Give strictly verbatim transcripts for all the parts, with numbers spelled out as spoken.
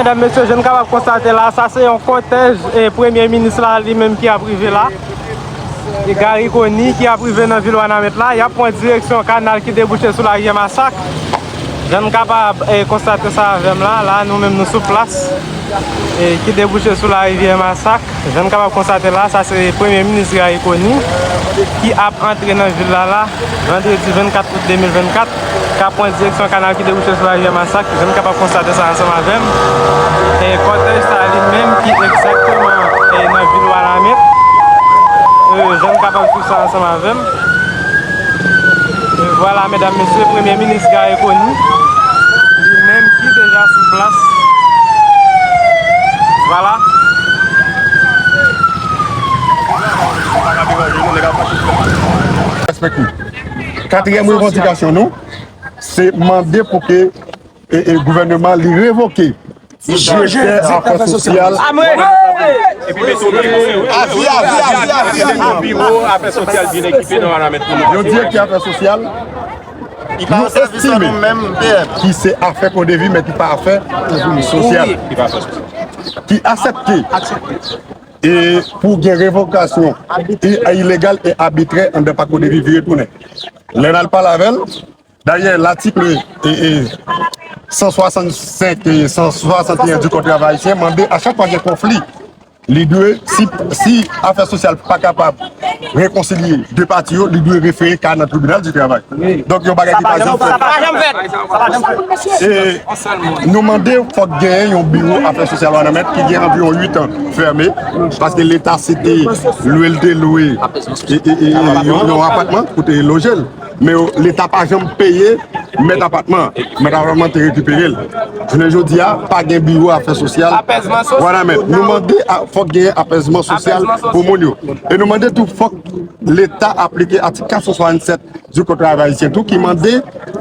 Medam, mesye, jan n kapab konstate la, sa se yon kòtèj e premye minis la li menm ki ap rive la. E Garry Conille ki ap rive nan vil Wanament la, y ap pran direksyon kanal ki debouche sou larivyè Masak. Jan n kapab e konstate sa avè m la, la nou menm nou sou plas e ki debouche sou larivyè Masak. Jan n kapab konstate la, sa se premye minis Garry Conille ki ap antre nan vil la la, vandredi vennkat out de mil vennkat, k ap pran direksyon kanal ki debouche sou larivyè Masak. Jan n kapab konstate sa ansanm avè m. E kòtèj sa li menm ki egzakteman e nan vil Wanament. E jan n kapab swiv sa ansanm avè m. E vwala, medam, mesye, premye minis Garry Conille, li menm ki deja sou plas. Vwala. Respekte. Katriyèm revandikasyon nou, se mande pou ke e, e gouvènman li revoke direktè afè sosyal. Epi mete yon biwo, mete yon biwo afè sosyal byen ekipe nan Wanament pou nou. Yon direktè afè sosyal nou estime ki se afè kodevi, men ki pa afè sosyal. Ki aksepte e pou gen revokasyon i- ilegal e abitrè anndan pa kodevi vire tounen. Lè n al pale avè l, dayè, latik e, e, san swasannsenk e san swasanteyen di Kòd Travay Ayisyen mande a chak fwa gen konfli, li dwe, si, si afè sosyal pa kapab rekonsilye de pati yo, li dwe refere ka nan tribinal di travay. Donk, yon bagay ki pa janm fèt. E nou mande fòk genyen yon biwo afè sosyal Wanament ki gen anviwon uit an fèmen, paske Leta se te lwe l te lwe e, e, e, yon, yon apatman pou te loje l. Men Leta pa janm peye mèt apatman an. Mèt apatman an te rekipere l. Jounen jodi a, pa gen biwo afè sosyal Wanament. Nou mande a- fòk genyen apèzman sosyal pou moun yo. E nou mande tou fòk Leta aplike atik kat san swasannsèt di Kòd Travay Ayisyen tou ki mande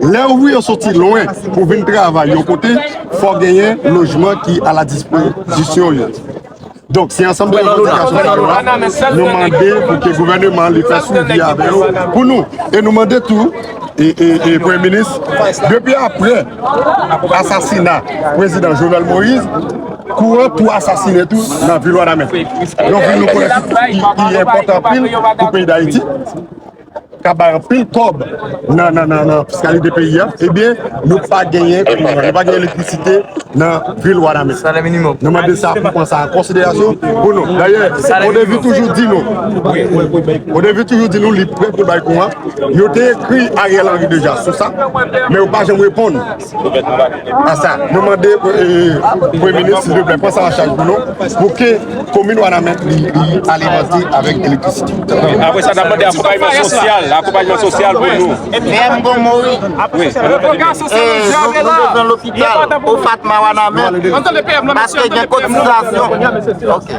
lè ouvriye yo soti lwen pou vin travay yon kote, fò genyen lojman ki a la dispozisyon yo. Donk, se ansanm de revandikasyon sa yo la, nou mande pou ke gouvènman li fè swivi avè yo pou nou. E nou mande tou, e, e, e Premye Minis, depi apre asasina Prezidan Jovenel Moïse, kouran tou asasinen tou nan vil Wanament. Yon vil nou konnen ki, ki, ki enpòtan anpil pou peyi Dayiti, k ap bay anpil kòb nan, nan, nan, nan fiskalite peyi a, ebyen, nou pa genyen kouran, nou pa genyen elektrisite nan vil Wanament. Nou mande sa pou pran sa an konsiderasyon pou nou. Dayè, Kodevi toujou di nou, Kodevi toujou di nou li prè pou l bay kouran. Yo te ekri Ariel Henry deja sou sa, men yo pa janm reponn a sa. Nou mande, e, Premye Minis, silvouplè, pran sa an chaj pou nou, pou ke komin Wanament li, li alimante avèk elektrisite. Apre sa, n ap mande akonpayman sosyal, akonpayman sosyal pou nou. Menm bon mori. Wi. E, nou, nou bezwen lopital, o Fatma Wanament, paske gen kotizasyon. Ok.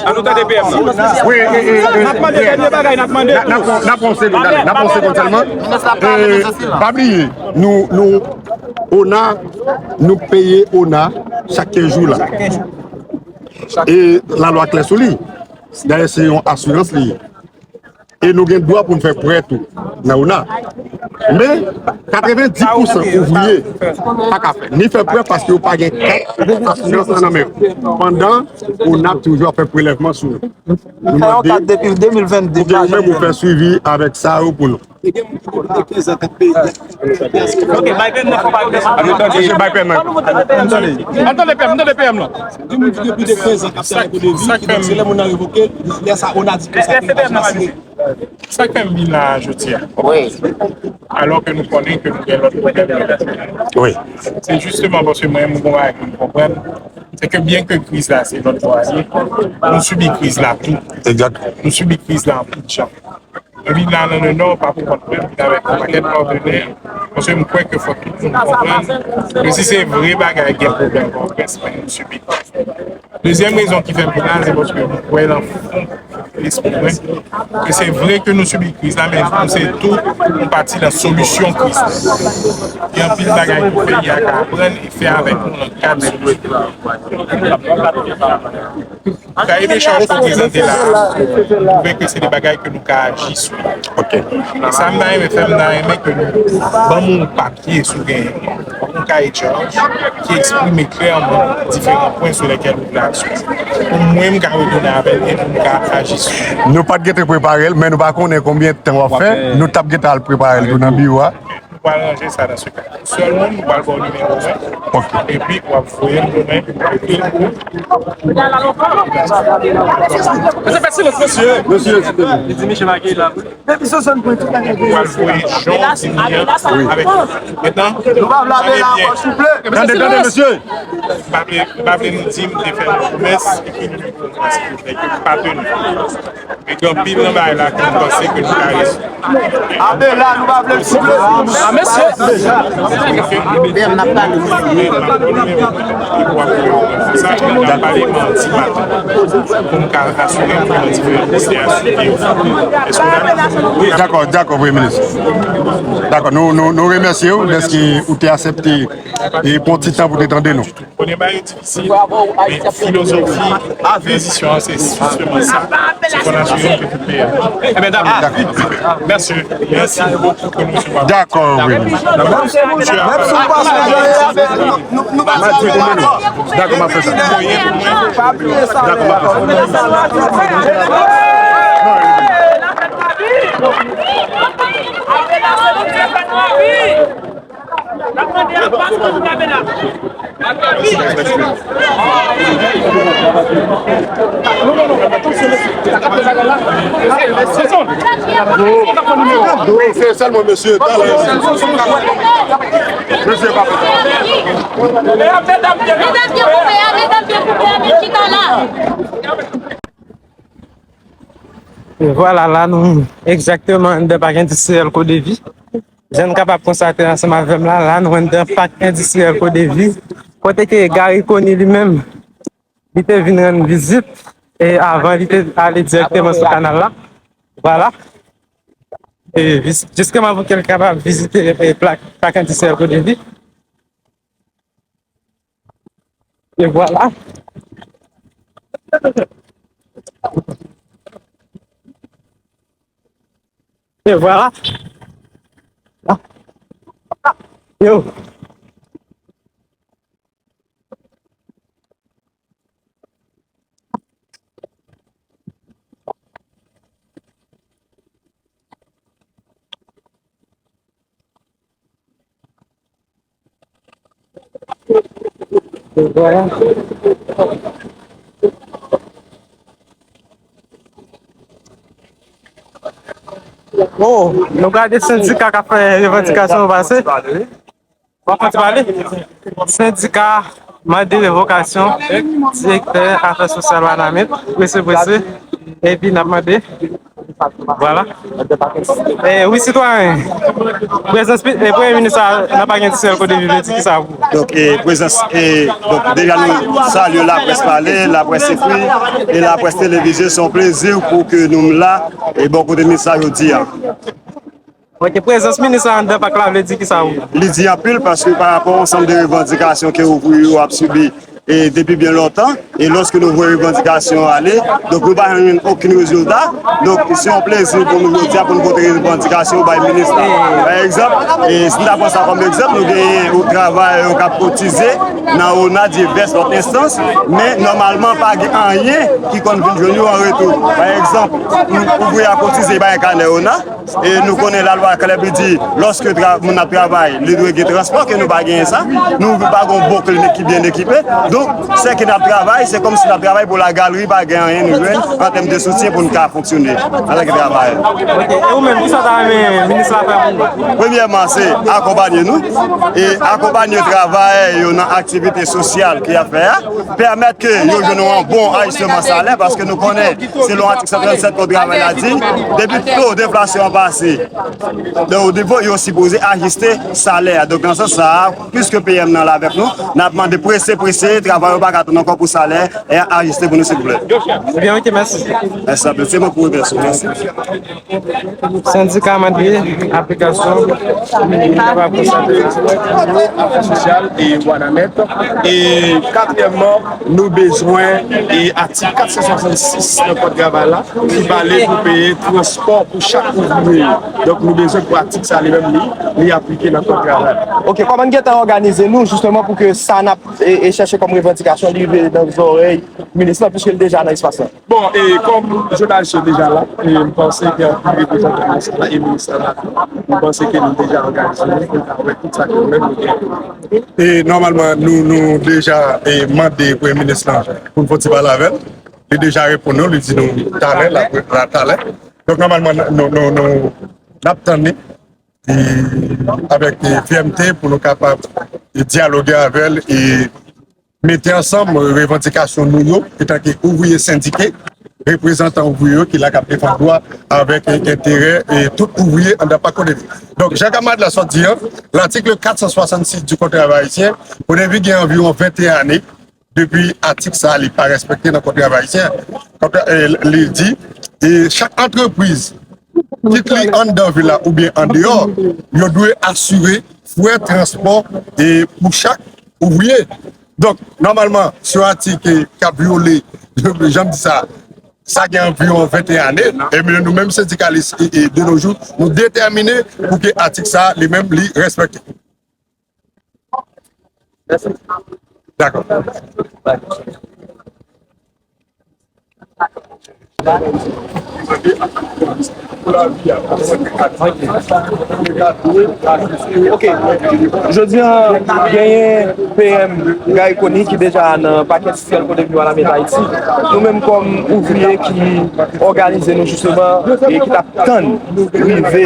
An nou tande P M nan. Wi, e, e, e, n ap mande, dènye bagay n ap mande. N ap, n ap pran yon segonn, n ap pran yon segonn sèlman. Minis la pale, mesye sila. Pa bliye, nou, nou, ONA, nou peye ONA chak kenz jou la. E lalwa klè sou li. Dayè, se yon asirans li ye. E nou gen dwa pou n fè prè tou nan ONA. Men, katrevenndis pousan ouvriye pa ka fè, ni fè prè paske yo pa gen kat asirans nan men yo. Pandan ONA toujou ap fè prelèvman sou nou. Nou mande pou ke ou menm ou fè swivi avèk sa yo pou nou. Te gen moun ki te prezan k ap peye. Ok, bay P M nan, fò bay P M nan. Mesye, bay P M nan. Ann tande P M, ann tande P M nan. Gen moun ki te prezan k ap travay pou Kodevi, ki donk se lè moun nan revoke l, lè sa ONA di konsa ke li pa janm asire. Sa k fè m vin la jodi a. Wi. Alò ke nou konnen ke nou gen lòt pwoblèm nan peyi a. Wi. Se jisteman paske mwen, mwen gon bagay ke m konprann, se ke byen ke kriz la se lòt bò a ye, nou sibi kriz la tou. Egzak. Nou sibi kriz la anpil jan. Mwen vin la nan le Nò, pa pou kont mwen, m vin avèk yon pakèt patnè, paske m kwè ke fòk tout moun konprann ke si se vre bagay gen pwoblèm Pòtoprens, men nou sibi. Dezyèm rezon ki fè m vin la, se paske m kwè nan fon lespri mwen, ke se vre ke nou sibi kriz la, men nou se tou yon pati nan solisyon kriz la. Gen anpil bagay ke peyi a ka aprann e fè avèk nou nan kad solisyon. Kaye de chaj ke w prezante la a, m twouve ke se de bagay ke nou ka aji sou li. Ok. E sa m ta renmen fè, m ta renmen ke nou ban m yon papye, si w genyen, yon kaye de chaj ki eksprime klèman diferan pwen sou lèkèl ou vle aksyon. Pou mwen, m ka retounen avè l e pou m ka aji sou li. Nou pa t gentan prepare l, men nou pa konnen konbyen tan w ap fè. Nou t ap gentan al prepare l tou nan biwo a. Nou pral ranje sa nan se ka. Sèlman, nou pral ba w nimewo mwen. Ok. Epi, w ap voye l pou mwen. Epi, ou. Mesye, fè silans, mesye. Mesye, silvouplè. Li di Michel Maquet la. Depi se zòn pwen tout bagay. Ou al voye Jean Dimian avèk. Mentnan, nou pa vle ale la ankò, souple. Tande, tande, mesye. M pa vle, m pa vle nou di m te fè yon pwomès epi nou fè yon pwomès ki pa teni. E gen anpil nan bagay la ke m panse ke nou ka rezoud. Abe la, nou pa vle l souple. A, mesye. Sa, nou pale manti maten. Pou m ka asire m ke nan diferan ministè a sou pye yo. Èske w dakò? Dakò, dakò, Premye Minis. Dakò, nou, nou, nou remèsye w dèske ou te aksepte e pran ti tan pou te tande nou. Premye bagay yo difisil, men filozofi tranzisyon an se jistèman sa. Se pou n asire ke tout peyi a. Ebyen, dakò. Dakò. Mèsi. Mèsi bokou ke nou resevwa. Dakò, wi. Menm si w pa sa, nou, nou pa sa. Dakò, m ap fè sa. Pa bliye sa. Dakò, m ap fè sa. Mesye, sèlman mesye, talè. Mesye, pa fè sa. Medam, byen koupe a, medam, byen koupe a, men chita la. E vwala, la nou egzakteman anndan pak endistriyèl Kodevi. Jan n kapab konstate ansanm avè m la, la nou anndan pak endistriyèl Kodevi, kote ke Garry Conille li menm, li te vin rann vizit, e avan li te ale dirèkteman sou kanal la. Vwala. E vis-, jisteman pou ke l kapab vizite, e, plak, pak endistriyèl Kodevi. E vwala. E vwala. Yo. Oh, nou gade sendika k ap fè revandikasyon yo pase. W ap kontinye pale? Sendika mande revokasyon direktè afè sosyal Wanament, prese, prese, epi n ap mande, vwala. E, wi, sitwayen, prezans pi-, e, Premye Minis la nan pak endistriyèl Kodevi vle di ki sa pou ou? Donk, e, prezans, e, donk, deja nou salye laprès pale, laprès ekri, e laprès televize, se yon plezi pou ke nou la, e, bò kote minis la jodi a. Ok, prezans minis la anndan pak la vle di ki sa pou ou? Li di anpil paske pa rapò a ansanm de revandikasyon ke ouvriye yo ap sibi e depi byen lontan, e lòske nou voye revandikasyon yo ale, donk nou pa jwenn okenn rezilta. Donk se yon plezi pou nou jodi a pou nou pote revandikasyon yo bay minis la. Pa egzanp, e si n ta pran sa kòm egzanp, nou genyen travayè yo k ap kotize nan ONA, dyevès lòt enstans, men nòmalman pa gen anyen ki konn vin jwenn yo an retou. Pa egzanp, ouvriye a kotize, li pa gen kanè ONA, E nou konnen lalwa klè pou di, lòske tra-, moun ap travay, li dwe gen transpò, ke nou pa genyen sa. Nou pa gen yon bon klinik ki byen ekipe. Donk, sè ke n ap travay, se kòmsi n ap travay pou lagalri, pa gen anyen nou jwenn an tèm de soutyen pou n ka fonksyone antanke travayè. Ok, e ou menm, kisa w ta renmen minis la fè pou ou? Premyèman, se akonpanye nou e akonpanye travayè yo nan aktivite sosyal ke y ap fè a, pèmèt ke yo jwenn yon bon ajisteman salè, paske nou konnen, selon atik san trannsèt Kòd travay la di, depi to deflasyon an pase nan wo nivo, yo sipoze ajiste salè a. Donk, nan sans sa a, piske P M nan la avèk nou, n ap mande prese, prese, travayè yo pa ka tann ankò pou salè Hein? E ajiste pou nou, silvouplè. Ebyen, ok, mèsi. Mèsi anpil. Se mwen pou remèsye w. Mèsi. Sendika Mandye, aplikasyon, kapab konstate. Afè sosyal e Wanament. E katriyèmman, nou bezwen e atik kat san swasannsis nan kòd travay la ki pale pou peye transpò pou chak ouvriye. Donk, nou bezwen pou atik sa li menm li, li aplike nan kòd travay. Ok, kòman n gentan òganize nou jisteman pou ke sa n ap e, e chèche kòm revandikasyon li rive nan zòrèy minis lan, piske l deja nan espas lan? Bon, e kòm jounalis yo deja la, e m panse ke anpil reprezantan minis la e minis la la, m panse ke nou deja òganize nou pou n ka wè tout sa ke nou menm nou gen. E nòmalman, nou, nou deja e mande premye minis lan pou n fè yon ti pale avè l. Li deja reponn nou, li di nou talè, l ap la talè. Donk, nòmalman, nou, nou, nou, n ap tann li e avèk e, fèmte pou nou kapab e, dyaloge avè l e mete ansanm revandikasyon nou yo, antanke ouvriye sendike, reprezantan ouvriye yo ki la k ap defann dwa avèk e, enterè e, tout ouvriye anndan Pak Kodevi. Donk, jan kamarad la sot di an, latik kat san swasannsis di Kòd Travay Ayisyen, Kodevi gen anviwon venteyen ane depi atik sa a li pa respekte nan Kòd Travay Ayisyen. Kòd, e, li di, e, chak antrepriz, kit li anndan vil la oubyen andeyò, yo dwe asire frè transpò e pou chak ouvriye. Donk, nòmalman, se yon atik e, k ap vyole, jan m di sa, sa gen anviwon venteyen ane, e nou menm sendikalis e, e, de nos jours, nou detèmine pou ke atik sa a, li menm, li respekte. Dakò. Ok. Jodi a, genyen P M Garry Conille ki deja nan pakèt Syèl Kodevi Wanament Ayiti. Nou menm kòm ouvriye ki òganize nou jisteman e ki t ap tann rive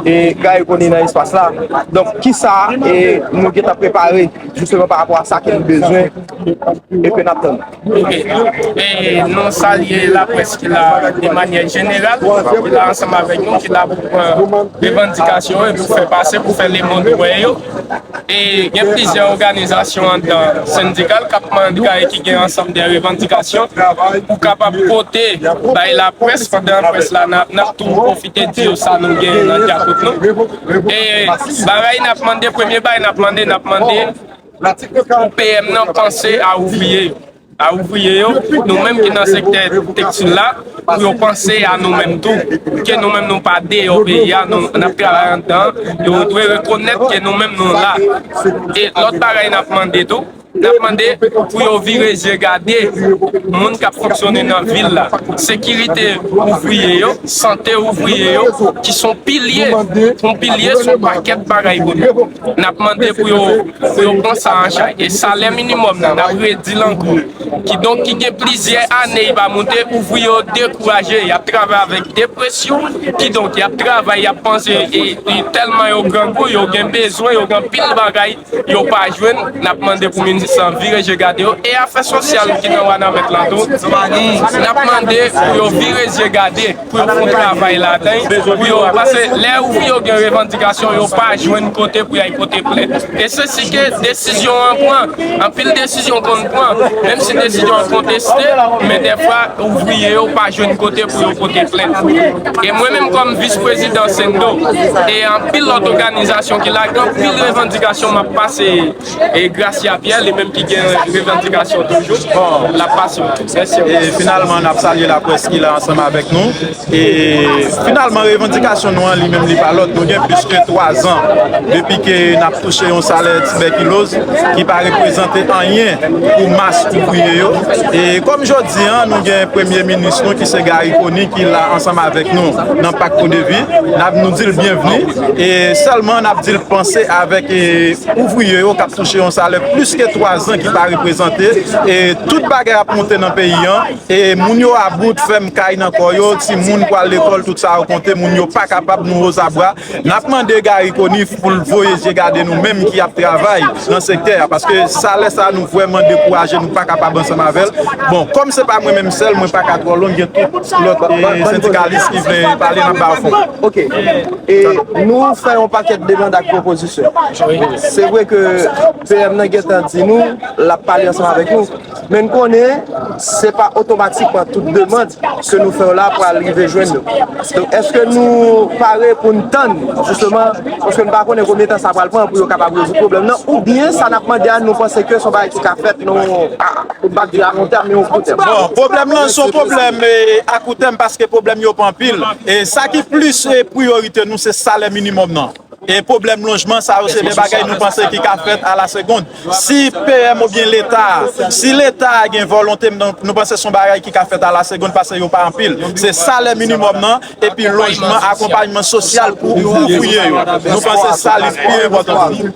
e Garry Conille nan espas la. Donk, kisa e nou gentan prepare jisteman pa rapò a sa ke nou bezwen e ke n ap tann? Ok. E nou salye laprès ki la de manyè jeneral, ki la ansanm avèk nou, ki la pou pran revandikasyon yo epi pou fè pase, pou fè lemonn wè yo. E gen plizyè òganizasyon anndan sendikal k ap mande, ki gen ansanm de revandikasyon pou kapab pote bay laprès, pandan laprès la, n ap, n ap tou pwofite di yo sa nou genyen nan dyakout nou. E bagay n ap mande, premye bagay n ap mande, n ap mande pou P M nan panse a ouvriye yo. A ouvriye yo, nou menm ki nan sektè tekstil la, pou yo panse a nou menm tou. Ke nou menm nou pa deyò peyi a, nou, n ap travay anndan, yo dwe rekonèt ke nou menm nou la. E lòt bagay n ap mande tou, n ap mande pou yo vire zye gade moun k ap fonksyone nan vil la. Sekirite ouvriye yo, sante ouvriye yo, ki se yon pilye, yon pilye se yon pakèt bagay pou nou. N ap mande pou yo, pou yo pran sa an chay. E salè minimòm nan, n ap redi l ankò. Kidonk, ki gen plizyè ane, li pa monte, ouvriye yo dekouraje, y ap travay avèk depresyon. Kidonk, y ap travay, y ap panse, e, e tèlman yo grangou, yo gen bezwen, yo gen anpil bagay, yo pa jwenn. N ap mande pou minis lan vire je gade yo. E afè sosyal ki nan Wanament lan tou, n ap mande pou yo vire je gade, pou yo fè yon travay ladan, pou yo, paske lè ouvriye yo gen revandikasyon, yo pa jwenn kote pou y al pote plent. E se si ke desizyon an pran, anpil desizyon konn pran, menm si desizyon an konteste, men dèfwa, ouvriye yo pa jwenn kote pou yo pote plent. E mwen menm kòm vis prezidan Sendo, e anpil lòt òganizasyon ki la, gen anpil revandikasyon m ap pase e Gracia Pierre, li menm ki gen revandikasyon toujou, l ap pase. Mèsi. E finalman, n ap salye laprès ki la ansanm avèk nou. E finalman, revandikasyon nou an, li menm, li pa lòt. Nou gen plis ke twa zan depi ke n ap touche yon salè tibèkiloz ki pa reprezante anyen pou mas ouvriye yo. E kòm jodi a, nou gen premye minis nou ki se Garry Conille ki la ansanm avèk nou nan Pak Kodevi. N ap nou di l byenvni. E sèlman n ap di l panse avèk, e, ouvriye yo k ap touche yon salè plis ke twa zan ki pa reprezante, e tout bagay ap monte nan peyi an, e moun yo about, fèm kay nan kò yo, timoun pral lekòl, tout sa yo konte, moun yo pa kapab, nou ozabwa. N ap mande Garry Conille pou l voye je gade nou menm ki ap travay nan sektè a, paske salè sa nou vrèman dekouraje, nou pa kapab ansanm avè l. Bon, kòm se pa mwen menm sèl, mwen pa ka twò long, gen tout lòt, e, sendikalis ki vle pale, n ap ba yo fon. Ok. E nou fè yon pakèt demann ak pwopozisyon. Se vre ke P M nan gentan di nou, l ap pale ansanm avèk nou. Men n konnen, se pa otomatikman tout demann ke nou fè yo la pral rive jwenn nou. Donk, èske nou pare pou n tann, jisteman, paske n pa konnen konbyen tan sa pral pran pou yo kapab rezoud pwoblèm nan, oubyen sa n ap mande a, nou panse ke se yon bagay ki ka fèt, nou, a, pou n pa di a long tèm, men yon kout tèm? Bon, pwoblèm nan se yon pwoblèm, e, a kout tèm, paske pwoblèm yo pa anpil. E sa ki plis, e, priyorite nou, se salè minimòm nan. E pwoblèm lojman, sa yo se de bagay nou panse ki ka fèt a la segond. Si P M oubyen Leta, si Leta gen volonte, nou, nou panse se yon bagay ki ka fèt a la segond, paske yo pa anpil. Se salè minimòm nan, epi lojman, akonpayman sosyal pou ouvriye yo. Nou panse sa li pi enpòtan pou nou.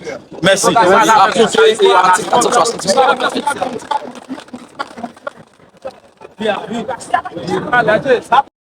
Mèsi.